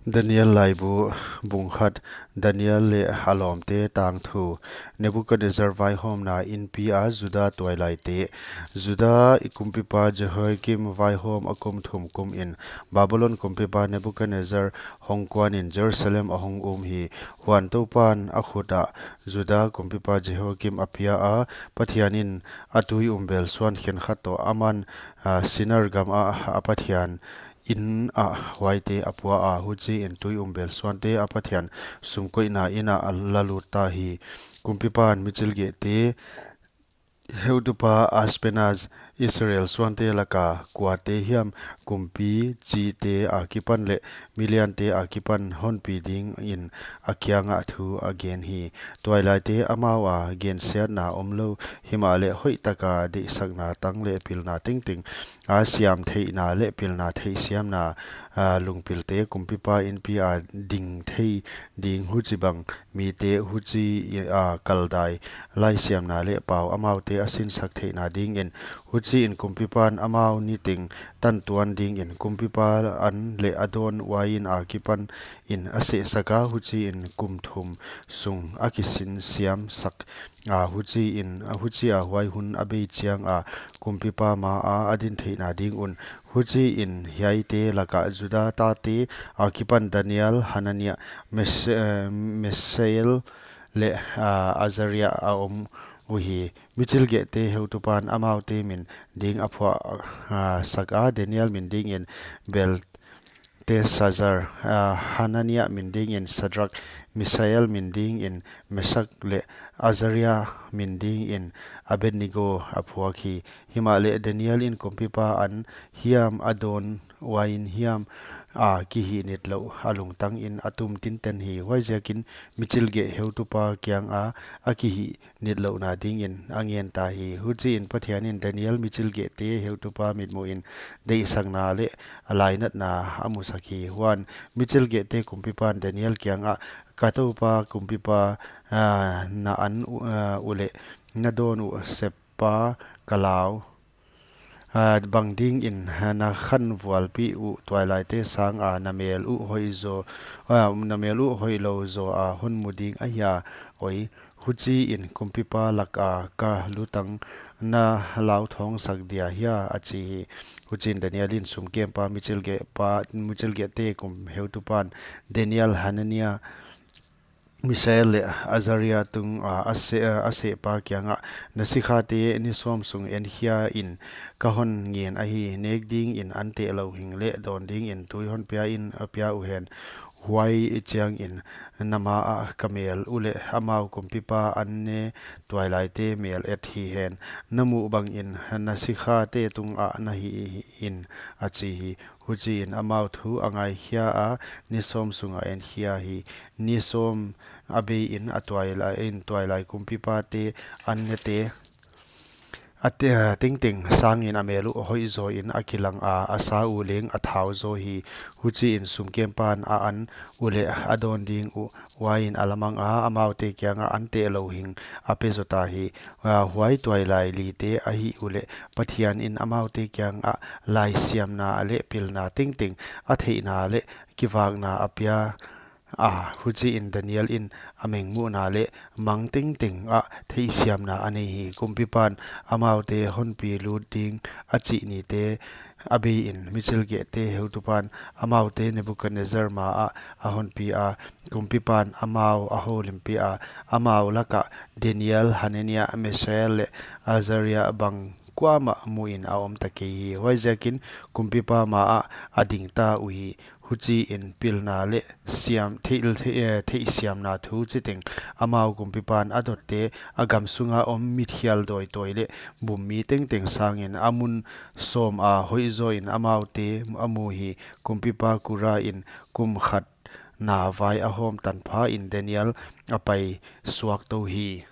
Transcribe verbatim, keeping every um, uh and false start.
Daniel laibu bung khat. Daniel leh a lawmte tangthu. Nebuchadnezzar vaihawmna inpi a Juda tuailaite. Juda i kumpipa Jehoiakim vaihawm a kum thum kum in Babylon kumpipa Nebuchadnezzar hong kuan in Jerusalem a hong um hi. Huan Toupan a khut ah Juda kumpipa Jehoiakim a pia a, Pathian in a tui umbel suan khenkhat toh aman, a, Shinar gam ah a pathian inn ah huaite a pua a, huchiin tui umbel suante a pathian sumkoihna inn ah a la lut ta hi. Kumpipan michilgehte heutupa Ashpenaz, Israel suante laka kuate hiam kumpi chite akipan leh miliante akipan honpi dingin a kiangah thu a gen hi. Tuailaite amau a gensiatna omlou, himahleh hoihtaka deihsakna tang leh pilna tengteng a siam theihna leh pilna theihsiamna, a, lungpilte kumpipa inpi a ding thei ding, huchibang mite huchi, a, kaldai laisiamna leh pau amaute a sinsak theihna dingin, huchiin kumpipan amau niteng tantuan dingin kumpipa an leh a dawn uain akipan in a sehsak a, huchiin kum thum sung a kisin siamsak a, huchiin, a, huchia huai hun a bei chiang a kumpipa ma a a din theihna ding un. Huchiin hiaite laka Juda tate akipan Daniel, Hanania, Mes-, eh, Misael leh, a, Azaria a om uhi. Michilgehte heutupan amaute min ding a phuah, a, sak a, Daniel min dingin Belteshazzar, a, Hanania min dingin Shadrach, Misael min dingin Meshach leh Azaria min dingin Abednego a phuak hi. Himahleh Daniel in kumpipa an hiam a dawn uain hiam a kihih nitlouh a lungtangin a tum tinten hi. Huaiziakin michilgeh heutupa kianga a kihih nitlouhna dingin a ngen ta hi. Huchiin Pathian in Daniel michilgehte heutupa mitmuhin deihsakna leh a lainatna a musak hi. Huan michilgehte kumpipan Daniel kiangah, Ka toupa kumpipa, a, na an uh, a, uh leh na dawn uh seppa ka lau, a, bang dingin na khanvualpih uh tuailaite sanga na mel uh hoih zaw, a, na mel uh hoihlou zaw a hon mu ding ahia, oi, huchiin kumpipa laka ka lutang na lauthawngsak dia hia, a chi hi. Huchiin Daniel in sumkempa michilgehpa, michilgehte kum heutupan Daniel, Hanania, Misael leh Azaria tunga a se-, a sehpa kiangah, Na sikhate ni sawm sung enkhia in ka hon ngen ahi, nek dingin an tehlou hing leh dawn dingin tui hon pia in a pia uhen. Huai chiangin na maah ka mel uh leh amau kumpipa an ne tuailaite mel et hihen. Na muh bangin na sikhate tungah na hih in, a chi hi. Huchiin amau thu a ngaikhia a, ni sawm sunga enkhia hi. Ni sawm a beiin a tuailai, in tuailai kumpipate an nete a te-, a tengteng sangin a mel uh hoih zawin a kilang a, a sa uh leng a thau zaw hi. Huchiin sumkempan a an uh leh a dawn ding uh uain a la mang a, amaute kiangah an tehlou hing a pe zaw ta hi. A, huai tuailai lite a hih uh leh Pathian in amaute kiangah laisiamna leh pilna tengteng a theihna leh kivakna a pia a, huchiin Daniel in a mengmuhna leh mang tengteng ah theihsiamna a nei hi. Kumpipan amaute honpi lut ding a chih nite a beiin michilgehte heutupan amaute Nebuchadnezzar maah a honpi a, kumpipan amau a houlimpih a, amau lakah Daniel, Hanania, Misael leh Azaria bang kuamah muhin a om ta kei hi. Huaiziakin kumpipa maah a ding ta uhi. Huchiin pilna leh siam, thei-, thei-, eh, theihsiamna thu chiteng amau kumpipan a dotte, a gam sunga om mitkhial dawitawi leh bummi tengteng sangin a mun sawma hoih zawin amaute a mu hi. Kumpipa Kura in kum khat na vai a hawm tanphain Daniel a pai suak tou hi.